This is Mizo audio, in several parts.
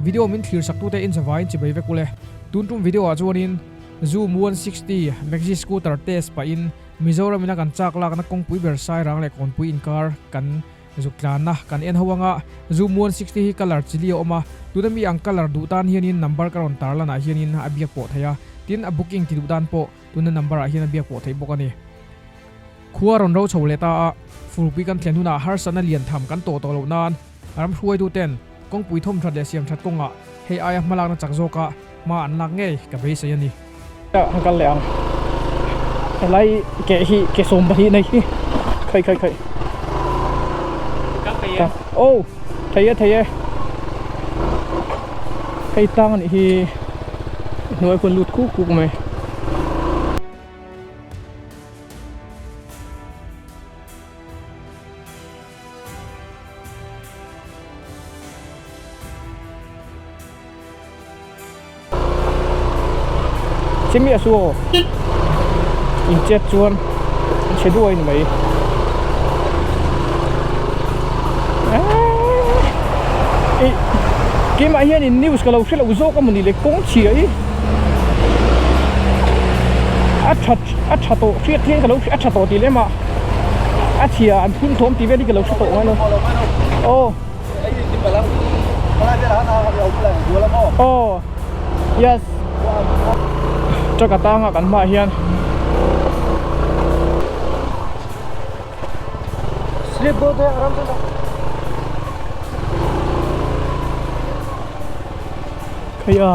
Video min thlir sak tute in zavaiin chibai vek ule. Tun tum video ah chuanin Zoom 160 Maxi Scooter test pahin Mizoram ina kan chak lakna kawngpui ber Sairang leh Kawnpui inkar kan zuk tlanna kan en ho anga Zoom 160 hi colour chili a awm a, tuna mi ang colour duh tan hianin number ka rawn tar lanah hianin a biak pawh thei a, tin a booking ti duh tan pawh tuna number ah hian a biak pawh theih bawk a ni. Khua rawn ro chho leh ta a, furpui kan thlen hunah harsatna lian tham kan tawh tawh loh nan ram hruaituten kawngpui thawm that leh siam that kawngah hei aia hmalakna chak zawka hma an lak ngei ka beisei a ni. An kal leh ang. Helai ke hi ke 12 nei hi khai khai khai. Oh thei e thei e. Hei tang anih hi hnuai khuan lut kuk kuk mai. Chimi a su aw in chet chuan in chhe duai ni mai ih keimah hian in news ka lo hre loh zawk a mawni le kawng chhia hi a tha a tha tawh hriat hian ka lo a tha tawh tih lem a a chhia an phun thawm tih vel hi ka lo hre tawh ngai lo aw aw yes truck atanga kan hmaah hian Khaih a.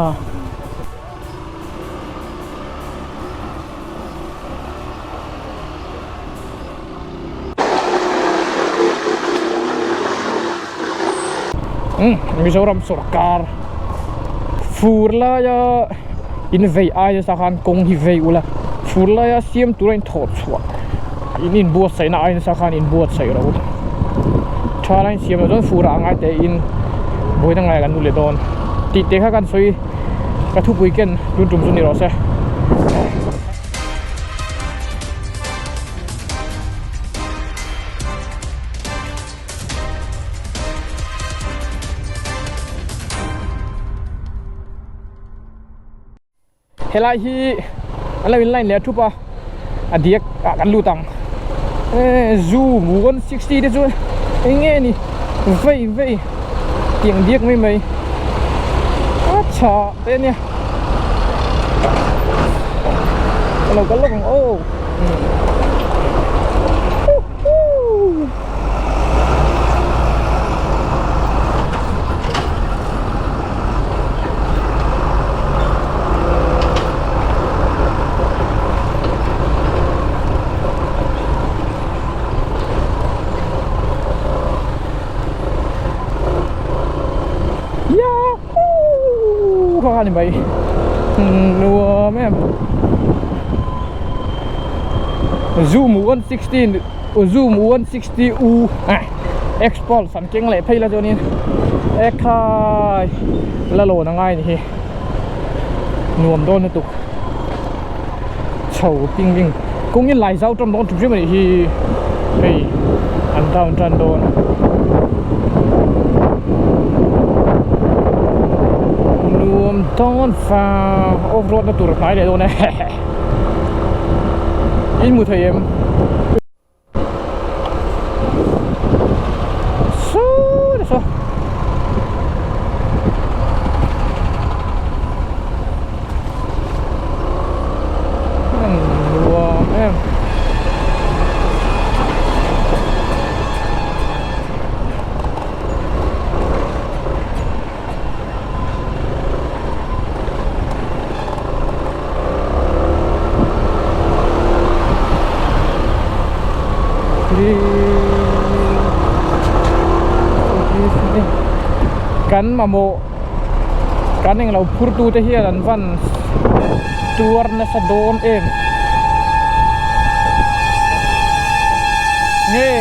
Umm Mizoram sorkar fur laia in vei aia sa khan kawng hi vei ula fur laia siam tura in thawh chhuah in inbuatsaih na aia nasa khan inbuatsaih rawh u tha lain siam loh chuan fur ah a ngai teh in buaina ngai kan nu leh dawn tih te kha kan sawi ka thupui ken tun tum chu ni rawh se. Helai hi an lo in line leh a thup a a diak ah kan lut ang eh zoom 160 te chu eng nge ni vei vei tiang diak mai mai a tha te ania ka lo kal lawk ang aw. Yahoo! Kha ni mai nuam em Zoom 160 Zoom 160 U ah Xpulse an keng leh phei la chuanin ekhai la lawn a ngai ni hi nuam dawn lutuk chho ping ping kawng in lai zau tan dawn hrim hrim a nih hi hei an down tan dawn nuam dawn vang off road na tur a hnai leh dawn e in hmu thei em. Saw saw nuam em Kan mamawh kan englo phur tu te hian an van tuar nasa dawn em nge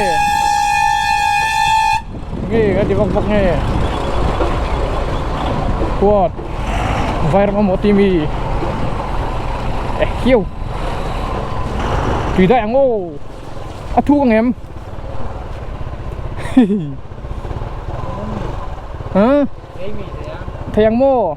nge ka ti vak vak nge quad vai ram amaw timi eh hiu tui dai ang aw a thu ang em hi ha Thei ang maw?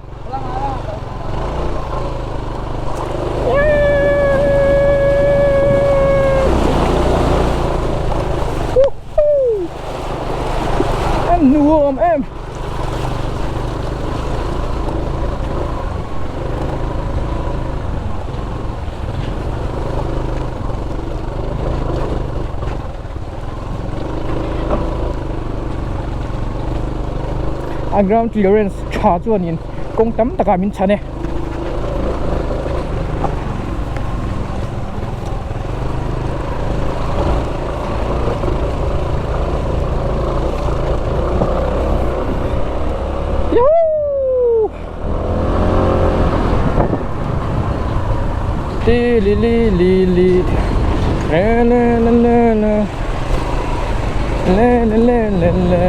A nuam em. A ground clearance tha chuanin kawng tam takah min chhan e. Yahoo! Ti li li li li le le le le le le le le le le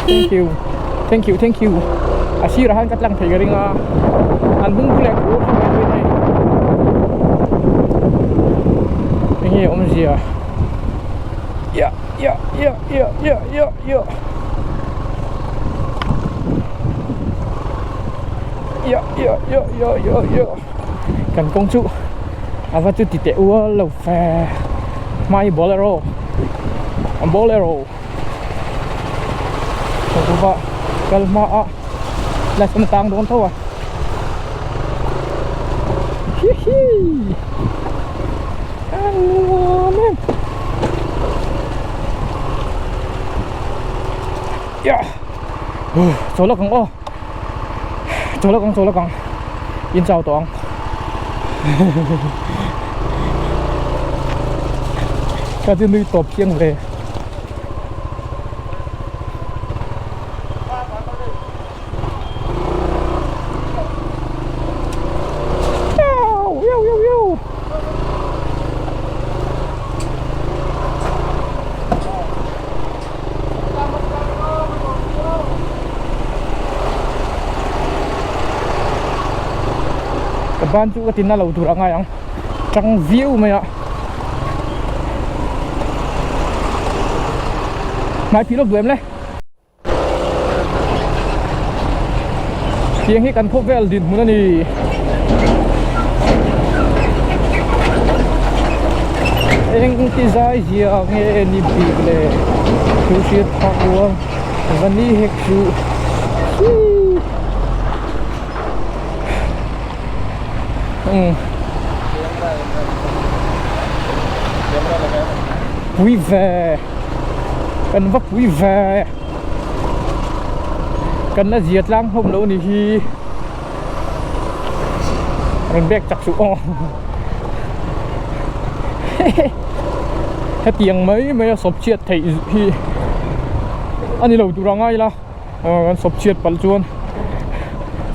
Thank you Thank you thank you A sirah khan ka tlang thei ka ring a an bung bu leh kur mai mai thei enge awmzia ya ya ya ya ya ya ya ya ya ya ya ya ya kan kawng chu a va chu ti teh ual lo fe hmai bolero bolero va kal hma a light a tang dawn tho a hi hi a nuam em ya chaw lawk ang aw chaw lawk ang chaw lawk ang in chau tawh ang ka chu nui tawp chiang ve. Ka ban chu ka tin a lo tur a ngai ang tang viau mai a hmai phih lawk duh em le. Tiang hi kan khawvel dinhmun a ni. Eng ti zai zia nge ni bik le thu hriat phak rual va ni hek chu hii umm pui ve. Kan va pui ve kan la zia tlang hlawm lo ni hi rawn bag chak suh aw hetiang mai mai a sawp chhiat theih hi a ni lo tur a ngai la kan sawp chhiat palh chuan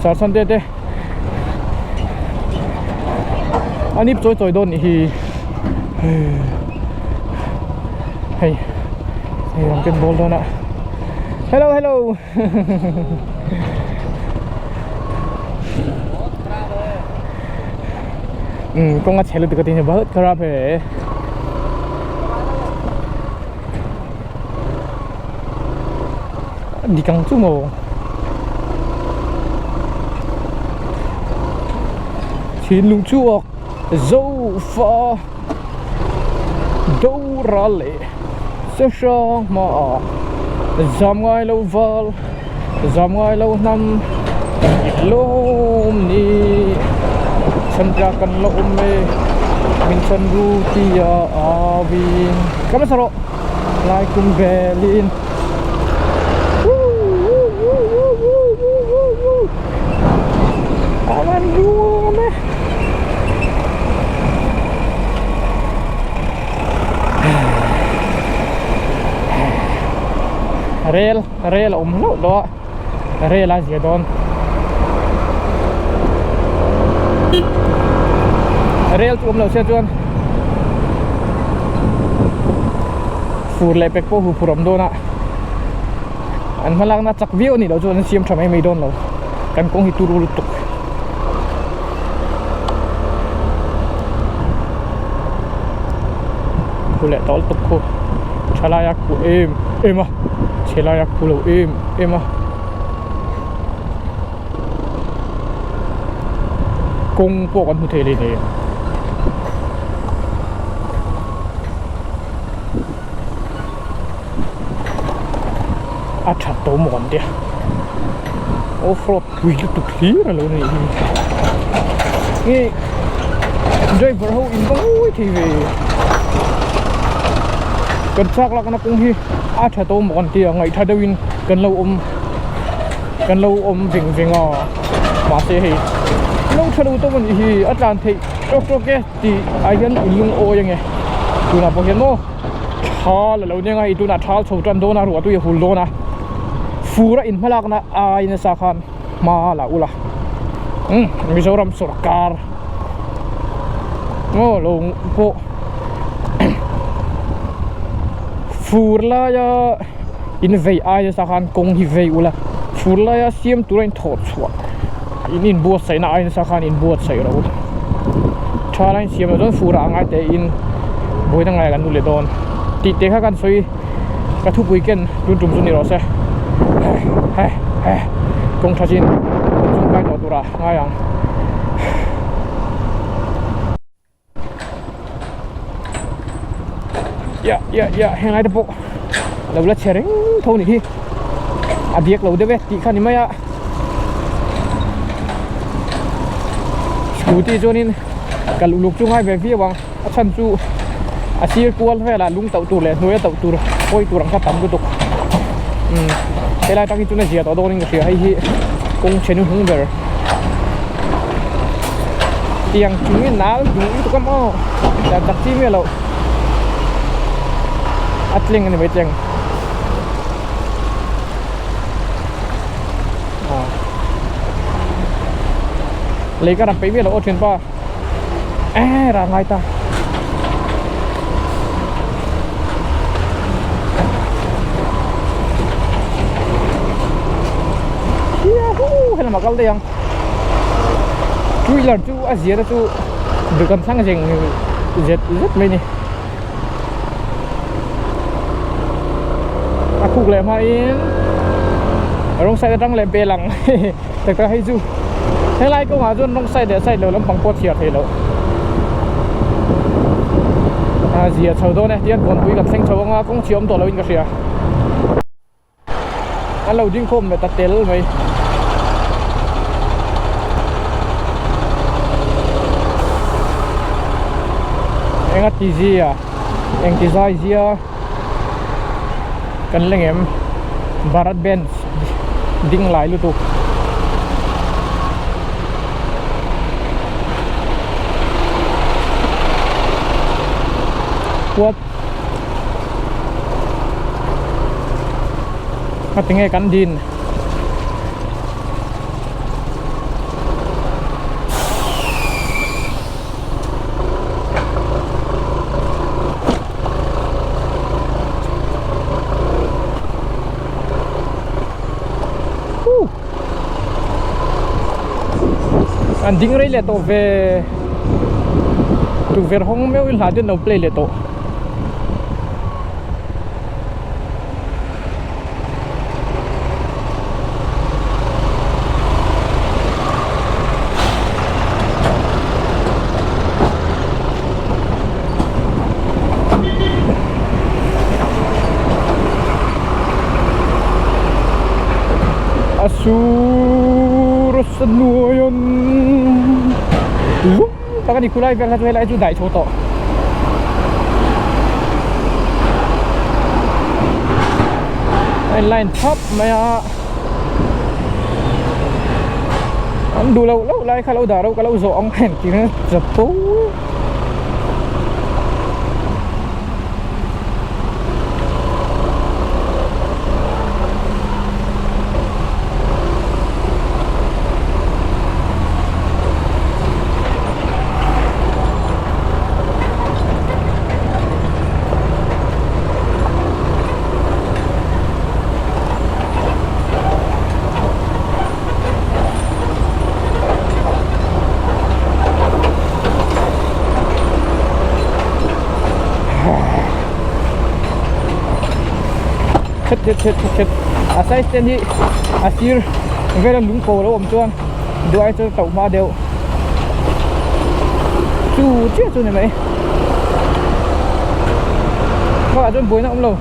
sarchhan te te a nip chawi chawi dawn nih hi. Hei hei an ken bawl dawn a hello hello um kawng a chhe lutuk a tin bahut kharap he dik ang chu maw thinlung chhuak Zofa Dora leh se hrang hmaah zam ngai lo val zam ngai lo hnam lawm ni chhan tlak kan la awm e min chhan ru tia awin ka hmasa rawh lai kum velin a van nuam e. Rel rel a awm hlauh lo a rel a zia dawn rel chu awm lo sia chuan fur leh pek pawh hu phur awm dawn a an hma lakna chak viau a nih loh chuan an siam tha mai mai dawn lo kan kawng hi turu lutuk. Khu leh tawh lutuk khu Tha lai a khuh em em a chhe lai a khuh lo em em a kawng pawh kan hmu thei leh nei a tha tawh maw kan tia off road pui lutuk hlir a lo nih hi nge driver ho in va ngawi thei ve kan chak lakna kawng hi a tha tawh maw kan tia ngaihtha deuhin kan lo awm kan lo awm veng veng a mahse hei lo tha lo tawp a nih hi a tlan theih tawk tawk e tih ah hian in lungawi ange tunah pawh hian maw thal a lo nia hei tunah thal chho tan dawn a ruah tui a hul dawn a fur a inhma lakna ai nasa khan hma la ula umm Mizoram sawrkar maw lo pawh fur laia in vei ai nasa khan kawng hi vei ula fur laia siam tura in thawh chhuah in inbuatsaihna ai nasa khan inbuatsaih rawh u tha lai in siam loh chuan fur ah a ngai teh in buaina ngai kan nu leh dawn tih te kha kan sawi ka thupui ken tun tum chu ni rawh se he he kawng tha chin chung kai tawh turah ngai ang. Ya ya ya heng lai te pawh lo la chhe reng tho ni hi a biak lo deuh e tih kha ni mai a scooty chuanin kal uluk chu ngai ve viau ang a chhan chu a sir kual velah lung tauh tur leh hnuaia tauh tur pawi tur ang kha tam lutuk umm helai tang hi chuan a zia tawh dawnin ka hria hei hi kawng chhe hnuhnung ber. Tiang chung in nal dung lutuk a maw dan tak chi miah loh a tleng a ni mai tleng aw lei ka ram peih miah loh aw thianpa eh rah ngai ta. Yahoo helamah kal daih ang two wheeler chu a zia te chu dukan thlang zeng zet zet mai a ni a khuk leh hmain rawng side atang leh bel ang tak tak hei chu helai kawngah chuan rawng side leh side lo lampang pawh a chhiar theih loh a zia chho dawn e tihian kawnpui kan thleng chho anga kawng chhi awm tawh loin ka hria. An lo ding khawm leh ta tel mai. Enga ti zia eng ti zai zia kan la ngem Bharat Benz ding lai lutuk. What Ngatinge kan din An ding rei leh tawh ve tukverh hawng meuhin hla te an lo play leh tawh. A sur a nuai an lum tak a ni khulai vel kha chu helai chu daih chho tawh. A in line thap mai a an duh loh loh lai kha lo dah reuh ka lo zawh ang heng tih kha chapo Hret hret hret hret hret a side stand hi a sir vela lung ko lo awm chuan duh ai chuan a tauh hma deuh chu chiah chu a ni mai bakah chuan buaina a awm lo.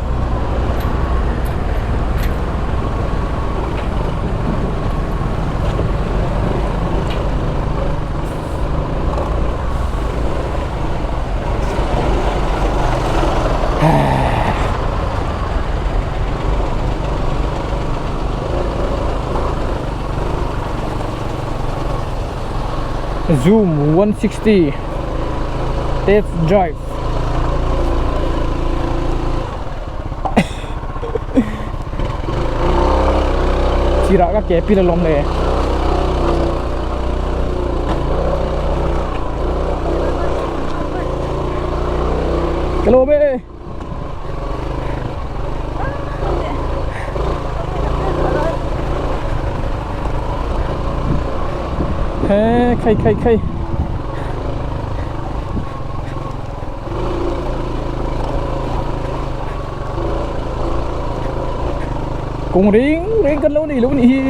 Zoom 160 test drive Sirah ka ke pil alawm le. Ka lawm e. He khai khai khai. Kawng reng reng kan lo nei lo nih hi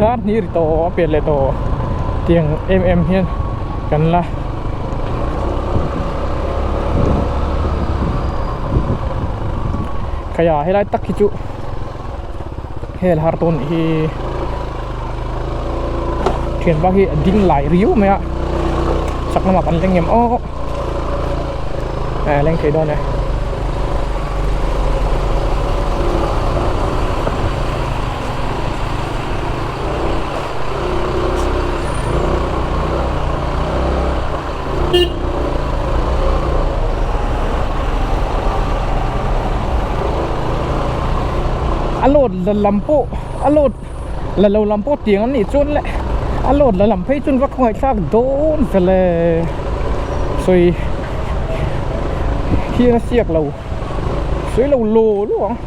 Dar hnih ri tawh a pian leh tawh tiang em em hian kan la. Khaia helai tak hi chu hel har dawn nih hi thian bak hi a ding lai riau mai a chak lamah kan leng em aw leng thei dawn e. A load la lam pawh a load la lo lam pawh tiang an nih chuan le a load la lam phei chuan va khawngaih thlak dawn vel e sawi hian a siak lo sawi lo law law ang.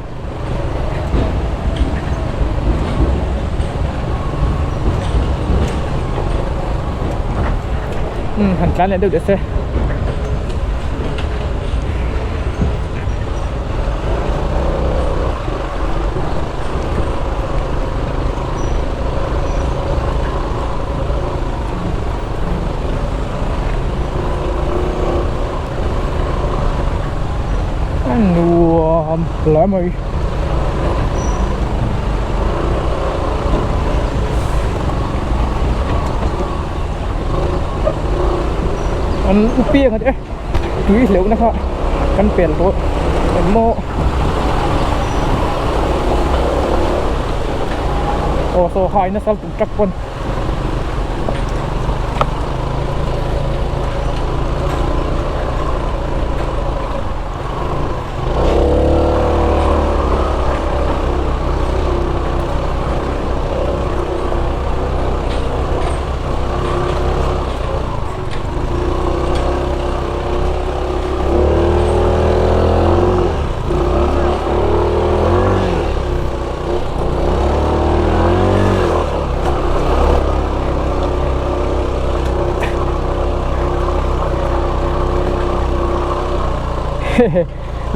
Umm han tlan leh deuh teh se. A nuam hle mai. An u piang a te tui hleuh na kha kan pel tawh engmaw aw saw hai nasa lutuk tak pawn.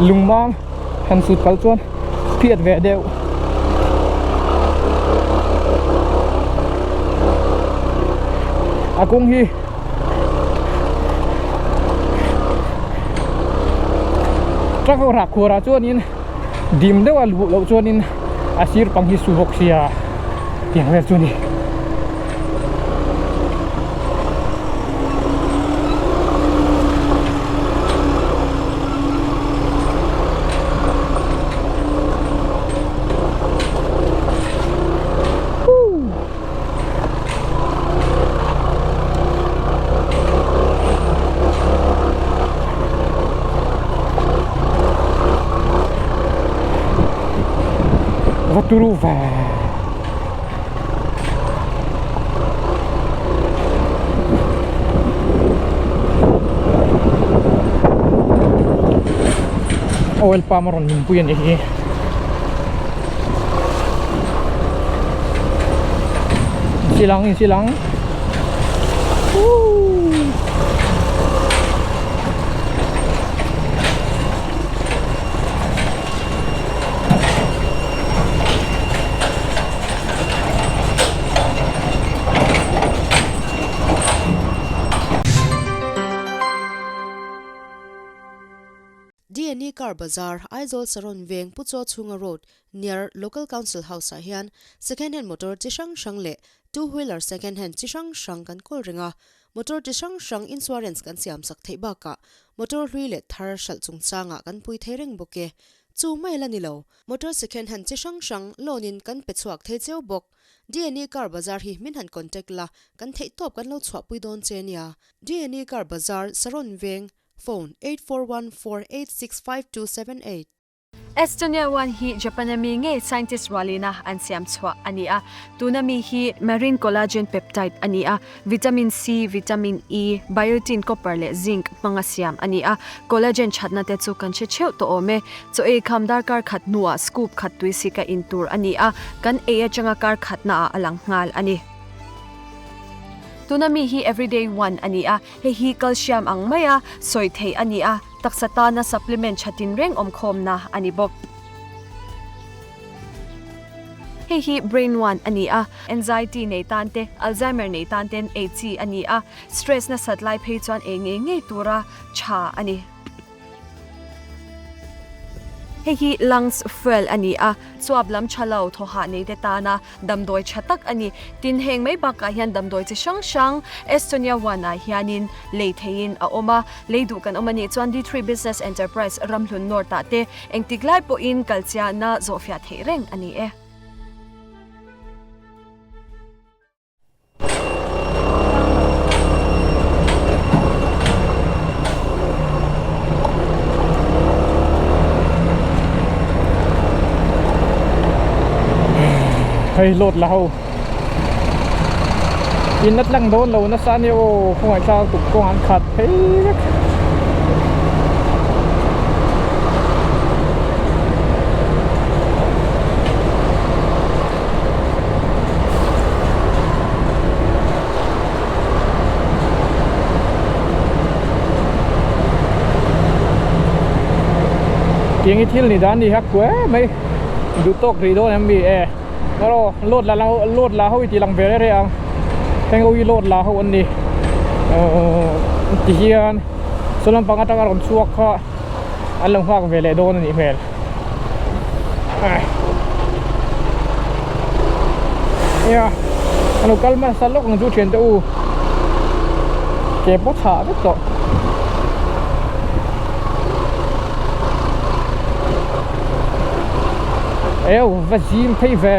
Lungmang han sut kal chuan phiat ve deuh. A kawng hi truck ho rak khuarah chuanin dim deuh a luh loh chuanin a sir pang hi su bawk sia tiang vel chu a ni. Va turu ve. Oil palm a rawn min pui a nih hi. Insi lang insi lang Dne Car Bazar, Aizawl Saron Veng Pu Chaw Chhunga Road, near Local Council House ah hian second hand motor chi hrang hrang leh two wheeler second hand chi hrang hrang kan kawl reng a, motor chi hrang hrang insurance kan siam sak theih bakah motor hlui leh thar hralh chungchangah kan pui thei reng bawk e. Chu mai la ni lo, motor second hand chi hrang hrang loan in kan pe chhuak thei cheu bawk. Dne Car Bazar hi min han contact la, kan theihtawp kan lo chhuahpui dawn che nia. Dne Car Bazar, Saron Veng, Phone, 8414865278. Estonia one hi Japan a mi ngei scientist rualina an siam chhuah a ni a. Tuna mi hi marine collagen peptide a ni a, vitamin C, vitamin E, biotin, copper leh zinc hmanga siam a ni a. Collagen thatna te chu kan hre theuh tawh awm e. Chaw ei kham darkar khat hnuah scoop khat tui sika in tur a ni a, kan ei atanga kar khatnaah a lang nghal a ni. Tuna mi hi everyday one a ni a. Hei hi calcium ang maia sawi theih a ni a, taksa tana supplement tha tinreng awmkhawmna a ni bawk. Hei hi brain one a ni a, anxiety nei tan te, Alzheimer nei tan ten ei chi a ni a, stress nasat lai phei chuan ei ngei ngei tura tha a ni. Hei hi lungs fuel a ni a, chuap lam tha lo thaw hah nei te tana damdawi tha tak a ni. Tin, heng mai bakah hian damdawi chi hrang hrang Estonia One ah hianin lei theihin a awm a, lei duh kan awm a nih chuan D3 Business Enterprise Ramhlun North ah te engtik lai pawhin kalchiahna zawhfiah theih reng a ni e. Hei load la ho in a tlang dawn lo nasa ania aw khawngaih thlak tuk kawng an khat phei vek. Tiang hi thil ni dan ni hak kuai mai duh tawk rih dawn em mi e erawh load la load la ho i tih lang ve reng reng ang heng ho hi load la ho an ni ahh ti hian saw lampang atanga rawn chhuak kha an lo nghak ve leh dawn a nih hmel. Nia a lo kal hmasa lawk ang chu thian te u ke pawh chhah vek tawh eu va zim phei ve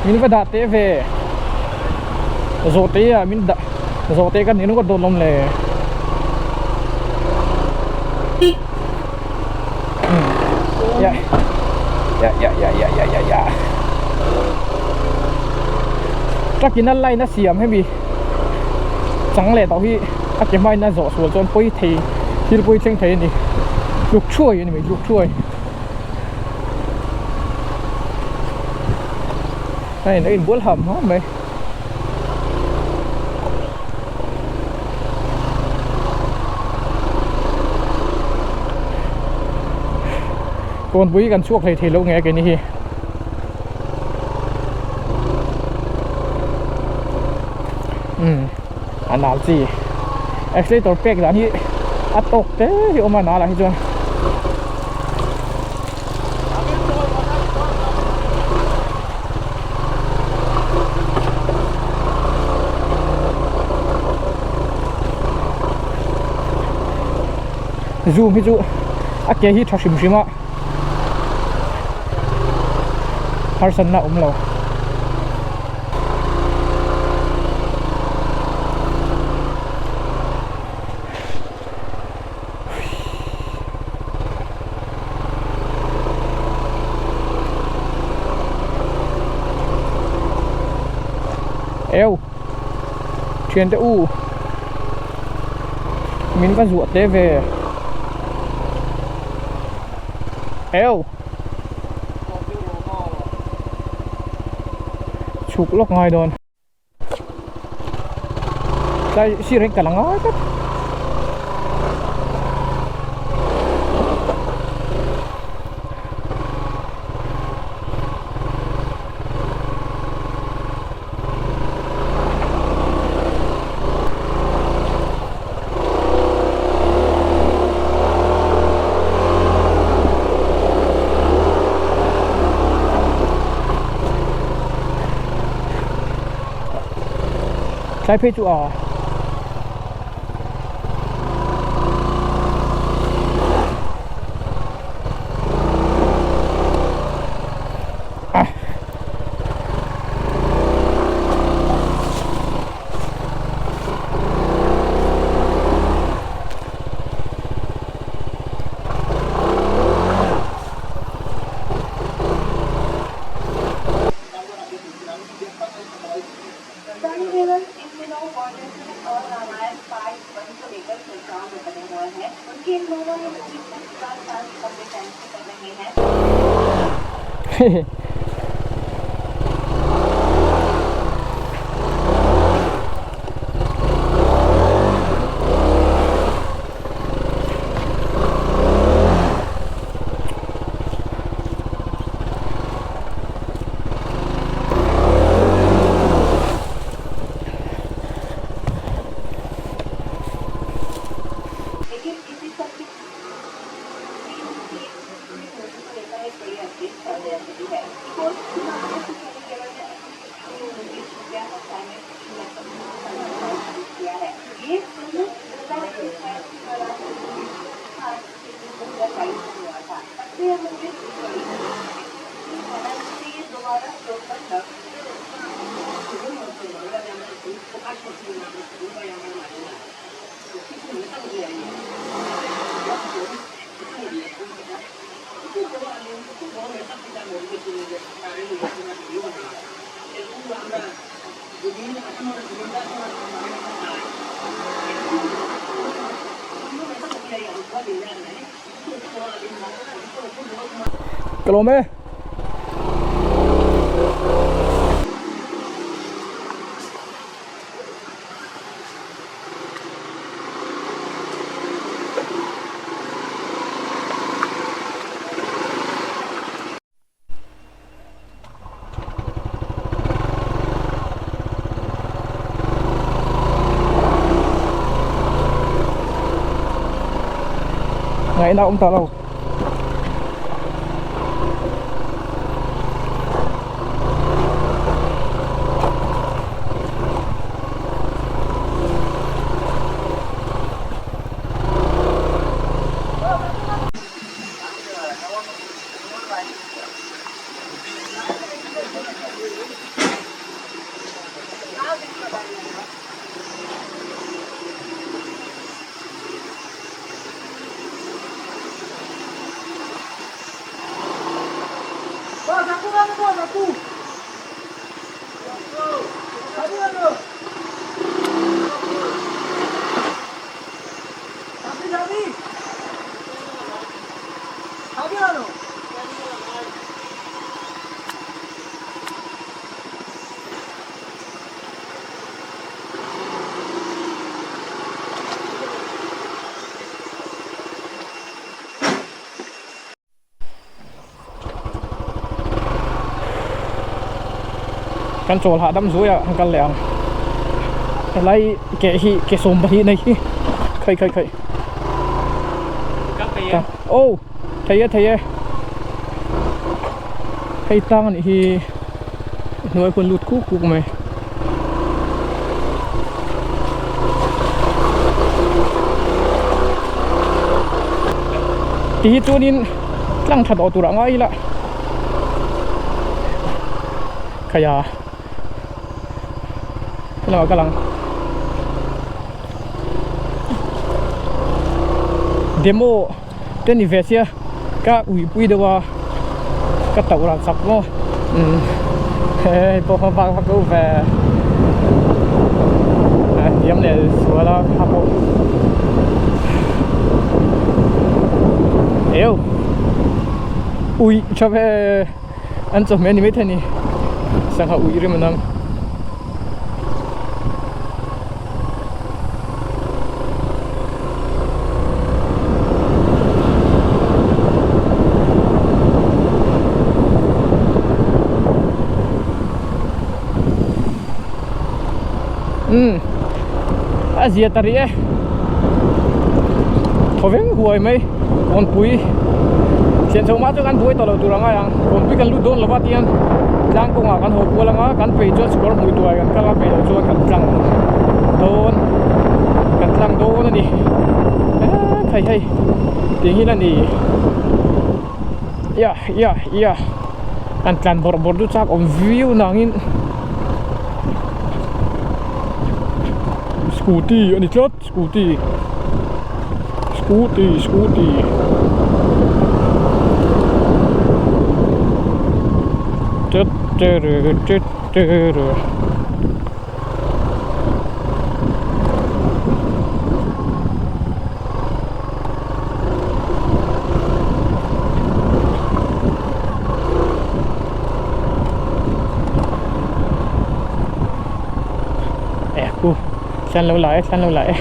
min va dah teh ve zawh te ah min dah zawh te ka ni ringawt dawn awm le. Ya ya ya ya ya ya ya ya truck in a line a siam hemi chang leh tawh hi a ke hmain a zawh sual chuan pawi thei thil pawi thleng thei a ni tluk thuai a ni mai tluk thuai a in a inbual ham ham mai. Kawnpui kan chhuak hlei thei lo nge keini hi umm a nal chi accelerator pek dan hi a tawk te hi awm a nal ah hi chuan. Zoom hi chu a ke hi tha hrim hrim a harsatna a awm lo. Eu thian te u min va zuah te ve eu chhuk lawk ngai dawn. Tlai sir hian kal a ngai tlat. Tlai phei chu a Ka lawm e. Ngaihna awm ta lo. Kan chawl hahdam zuai ah an kal leh ang helai ke hi ke 12 nei hi khawi khawi khawi aw thei e thei e hei tlang anih hi hnuai hun lut kuk kuk mai. Ti hi chuanin tlang tha tawh turah ngai ila khaia helamah ka lang demo te ni ve sia ka uipui deuh a ka tauh ran chak maw umm hei pawh kha vak vak deuh ve a hniam leh sual a kha pawh eu ui tha ve an chawhmeh a ni maithei a ni sangha ui rim a nam. Umm a zia ta rih e thawveng huai mai kawnpui thian chho mah chu kan buai tawh loh tur a ngai ang kawnpui kan lut dawn lo va tihian tlang kawngah kan haw kual anga kan peih chuan sikawr hmui tuai kan kal a peih loh chuan kan tlang dawn kan tlang dawn a ni eee hei hei tih hi la ni ia ia ia kan tlan bawrh bawrh chu chak awm viau nangin. Scooty a ni tlat scooty scooty scooty tet tere tet tere. U thlan lo la e thlan lo la e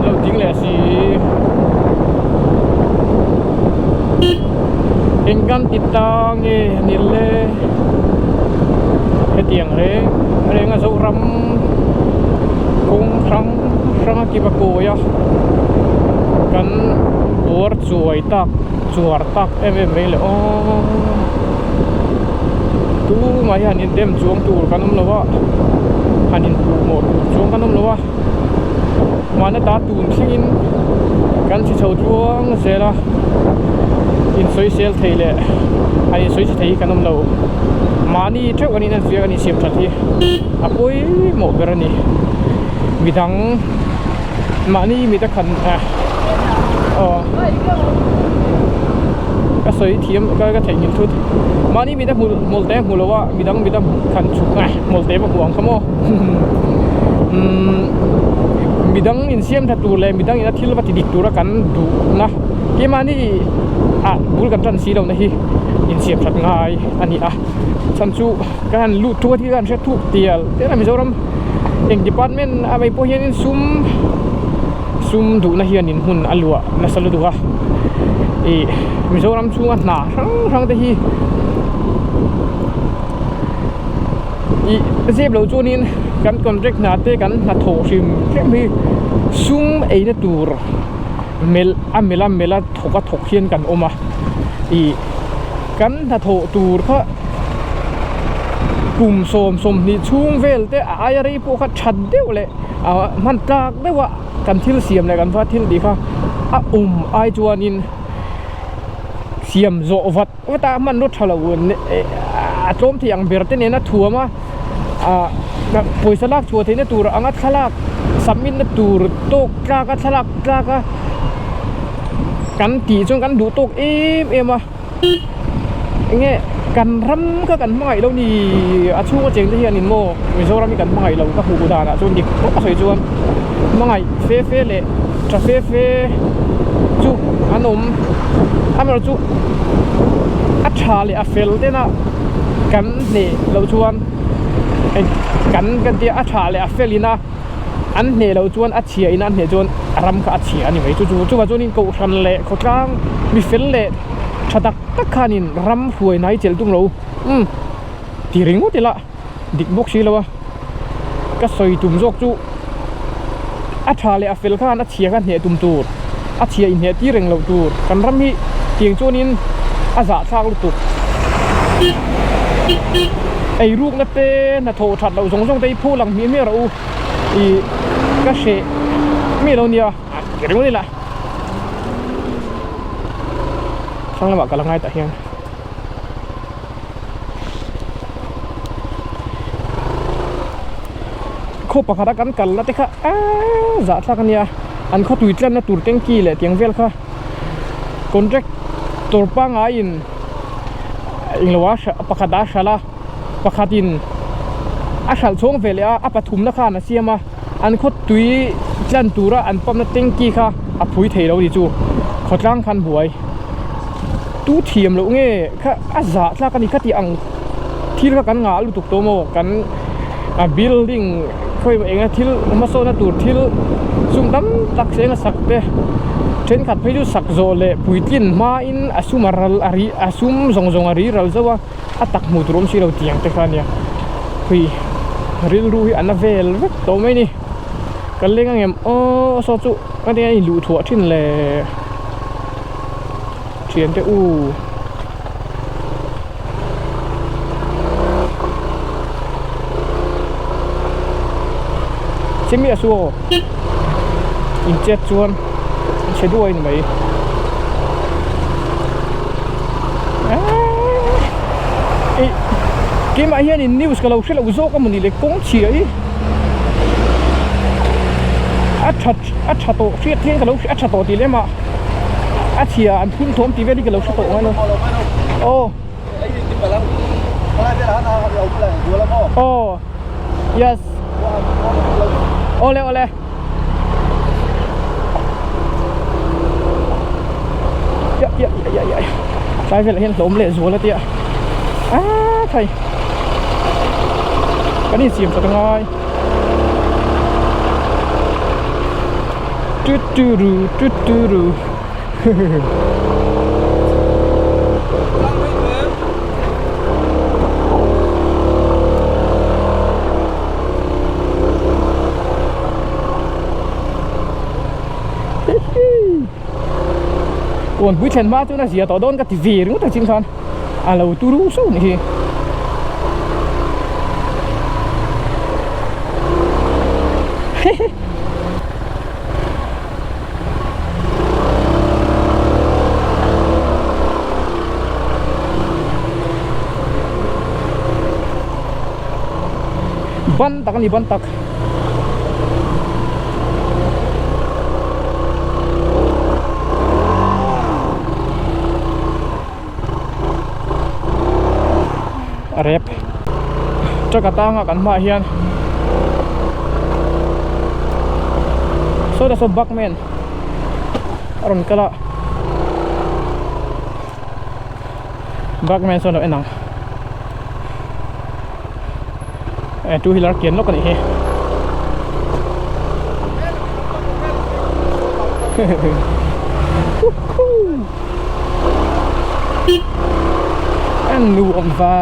Lo ding leh si eng kan ti ta nge ni le hetiang reng reng a Zoram kawng hrang hrang a kiva kawi a kan buar chuai tak chuar tak em em mai le aw tumah hi han in dem chuang tur kan awm lo a han in puh mawh tur chuang kan awm lo a. Mahna ta tun thlengin kan chhe chho tluang zel a, insawisel thei leh an insawi chhe thei hi kan awm lo. Mahni theuh kan inenfiah kan insiam that hi a pawimawh ber a ni. Midang mahni mit a khan a aw ka sawi thiam ka ka theihnghilh thut. Mahni mit a hmu hmawlh te a hmu lo a, midang mit a khan chhuk a hmawlh te va hmu ang kha maw. Umm midang insiam tha tur leh midang ina thil va ti dik tura kan duhna keimahni ah bul kan tan si lohna hi insiam that ngai a ni a chhan chu kan han lut thuk a thil kan hre thuk tial tial a Mizoram eng department ah mai pawh hianin sum sum duhna hianin hmun a luah nasa lutuk a ih Mizoram chhunga hna hrang hrang te hi. Ih zep lo chuanin kan contract hna te kan hnathawh hrim hrim hi sum eina tur melh a melh a melh a thawk a thawk hian kan awm a ih kan hnathawh tur kha kum sawm sawmhnih chhung vel te a aia rei pawh kha that deuh leh ah hman tlak deuh a kan thil siam leh kan va thil tih kha a awm ai chuanin siam zawh vat. Heta hmanraw tha lo a tlawm thei ang ber te nena thuam a ah pawisa lak chhuah theihna tur anga thlalak submit na tur tawk tlak a thlalak tlak a kan tih chuan kan duh tawk em em a enge kan ram kha kan hmangaih lo ni a chhunga cheng te hianin maw Mizoram hi kan hmangaih lo ka hmuh danah chuan dik tawk a sawi chuan hmangaih fe fe leh tha fe fe chu an awm amaherawh chu a tha leh a fel tena kan hneh loh chuan kan kan tia a tha leh a fel ina an hneh loh chuan a chhia ina an hneh chuan a ram kha a chhia a ni mai chu chu chuvang chuanin kohhran leh khawtlang mi fel leh tha tak tak khanin ram hruai hnai chelh tum lo umm ti ringawt ila. Dik bawk si lo a, ka sawi tum zawk chu a tha leh a fel khan a chhia kha hneh tum tur, a chhia inhneh tir reng loh tur, kan ram hi tiang chuanin a zahthlak lutuk. Eirukna te hnathawh that loh zawng zawng te hi phu lang hmiah hmiah rawh u ih ka hreh miah lo nia ti ringawt ila hrang lamah ka la ngai tah hian. Khaw pakhata kan kalna te kha eee zahthlak a nia. An khawtui tlanna tur tanky leh tiang vel kha contractor pangaiin englo a pakhat a hralh a pakhatin a hralh chhawng ve leh a a pathumna khan a siam a an khawtui tlan tura an pump na tanky kha a phui thei lo a ni chu khawtlang khan buai tu thiam loh nge kha a zah tlak a ni khati ang thil kha kan ngah lutuk tawh maw kan a building khawi emaw enga thil hmasawnna tur thil sum tam tak cheng a sak te thenkhat phei chu sak zawh leh puitlin hmain a sum a ral a ri a sum zawng zawng a ri ral zauh a a tak hmuh tur awm si lo tiang te kha a nia hui rilru hi a na vel vek tawh mai a ni ka leng ang em aw saw chu ka nia a inluh thuah thin le thiante u. Chimi a su aw in chet chuan chhe duai ni mai eih keimah hianin news ka lo hre lo zawk a mawni le kawng chhia hi a tha a tha tawh hriat hian ka lo a tha tawh tih lem a a chhia an phun thawm tih vel hi ka lo hre tawh ngai lo aw. Aw yes awle awle ya ya ya ya tlai velah hian hlawm leh zual a tia a thai kan insiam that angai tu tu ru tu tu ru. Kawnpui thlen hma chuan a zia tawh dawn ka ti ve ringawt a chin khan a lo turu suh ni hi. Ban tak a ni ban tak. A rep truck atanga kan hmaah hian saw saw bakman a rawn kal a bakman sawn a lo en ang eh two wheeler kian lawk a nih hi An nuam va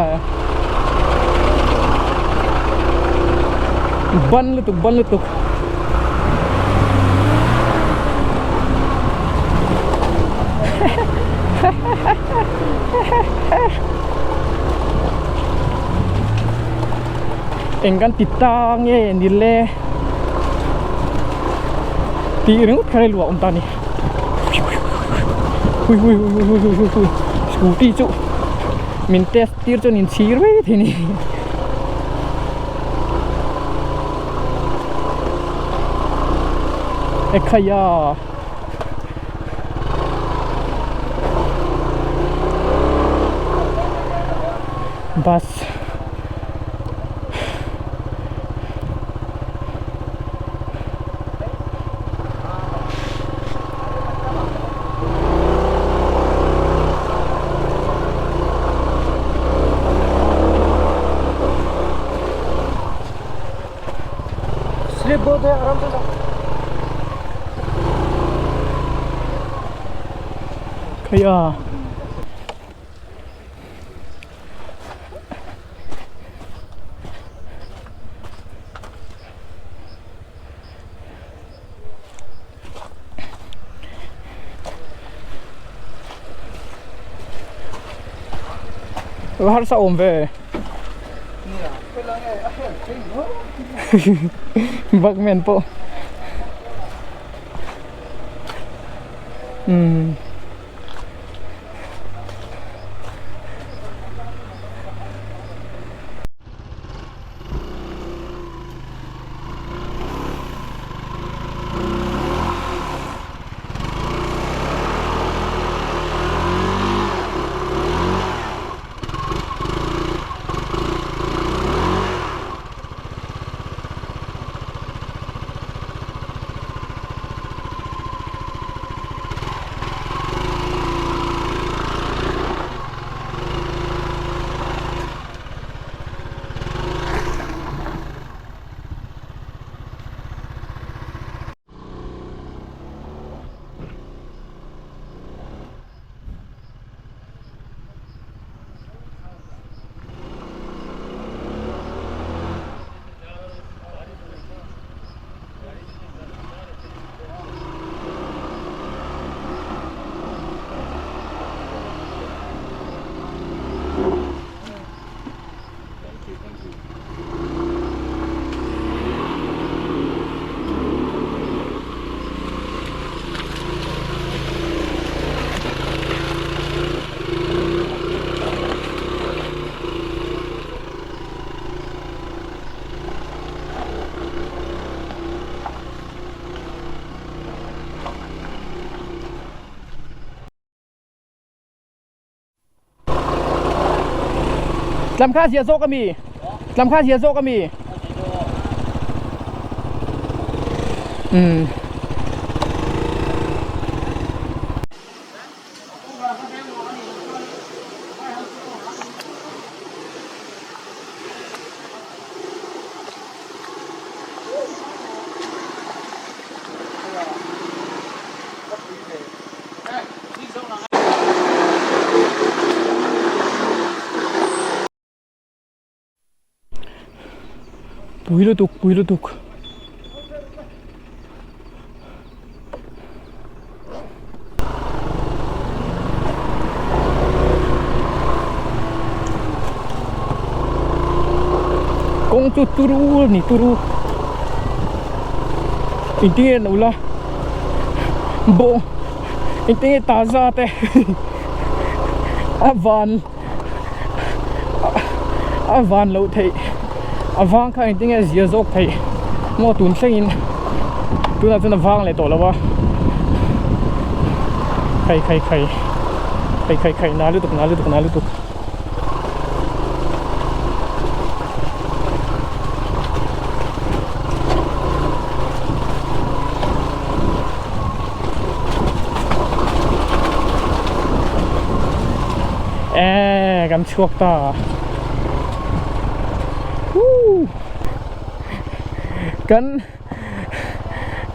ban lutuk ban lutuk eng kan ti ta nge ni le tih ringawt kha rilru a awm ta a ni. Hui hui hui hui hui hui hui scooty chu min test tir chuan in chhir mai thei ni ekhaya bus Khaia. Harsa awm ve Bakman pawh umm. Tlam kha zia zawk ami? Tlam kha zia zawk ami? Umm. Pui lutuk pui lutuk kawng chu turu a ni turu engtin nge lo la bawng engtin nge taza te a van a van loh theih a vang kha engtin nge zia zawk theih maw tun thlengin tunah chuan a vang leh tawh lo a khai khai khai khai khai khai na lutuk na lutuk na lutuk. Eee kan chhuak ta Woo kan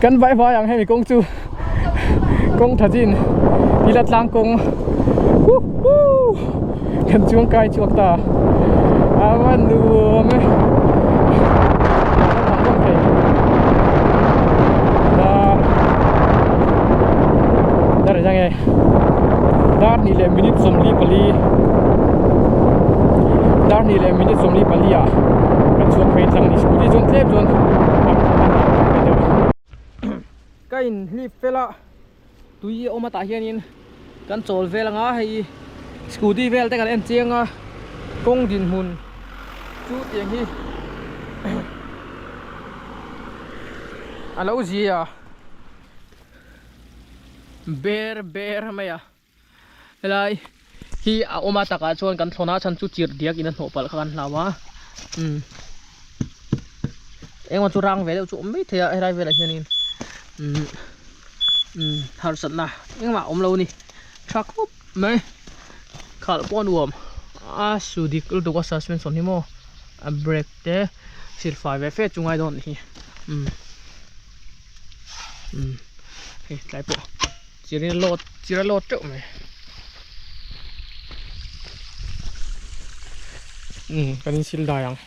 kan vai vai ang hemi kawng chu kawng tha chin ila tlang kawng Woo hoo kan chuang kai chhuak ta a va nuam e Dar dar engzah nge dar hnih leh minute 44 dar hnih leh minute 44 ah kan chhuak phei tlang a ni scooty chuan tlem chuan a a deuh ka inhlip fel a tui a awm a tah hianin kan chawl vel anga hei scooty vel te kan en chiang a kawng dinhmun chu tiang hi a lo zia ber ber mai a helai hi a awm a takah chuan kan thlawn a chhan chu chirh diak in a hnawh palh kha kan hlau a umm engemaw chu rang ve deuh chu a awm mai thei a helai velah hianin umm umm harsatna engmah a awm lo a ni tha khawp mai khalh pawh a nuam a su dik lutuk a suspension hi maw a brake te silfai ve fe chu ngai dawn a nih hi umm umm hei tlai pawh. Chiri lawt chira lawt teuh mai umm kan insil dai ang.